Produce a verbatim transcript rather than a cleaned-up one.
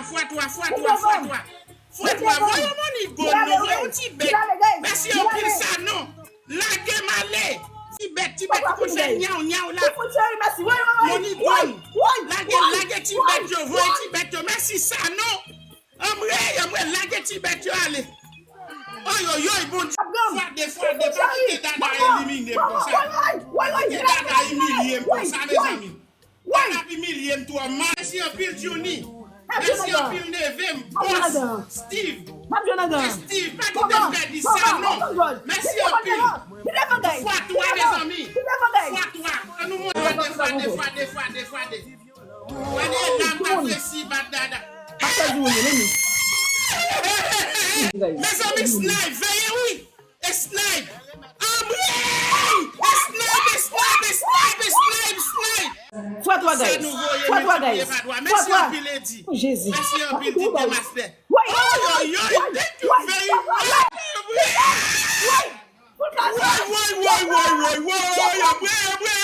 Fwa twa, fwa twa, fwa twa. Fwa twa, voye yon Money Gun non, voye yon ti bèt. Mèsi anpil Sanon. Lage m ale. Ti bèt, ti bèt ki konn fè nyaw nyaw la. Money Gun. Lage, lage ti bèt yo, voye ti bèt yo. Mèsi Sanon. Anmwey, anmwey, lage ti bèt yo ale. Oyoyoy, Bondye. Fwa de, fwa de, pa kite Dada elimine m konsa. Pa kite Dada imilye m konsa, mezanmi. Dada ap imilye m twò mal. Mèsi anpil, Johnny. Mèsi anpil, neve m, Boss, Steve. Steve, pa kite m pèdi sa, non. Mèsi anpil. Fwa twa, mezanmi. Fwa twa. Ann nou monte fwa de, fwa de, fwa de, fwa de, fwa de. Gade dam k ap resi bat Dada. Mezanmi, Snipe, veye wi. E Snipe. Anmwey! E Snipe, e Snipe, e Snipe, e Snipe, Snipe. Fwa twa, guys. Fwa twa, guys. Mèsi anpil, Edi. Jezi. Mèsi anpil, D J Master. Oyoyoy, thank you very much. Woy, woy, woy, woy, woy, woy, woy, anmwey, anmwey,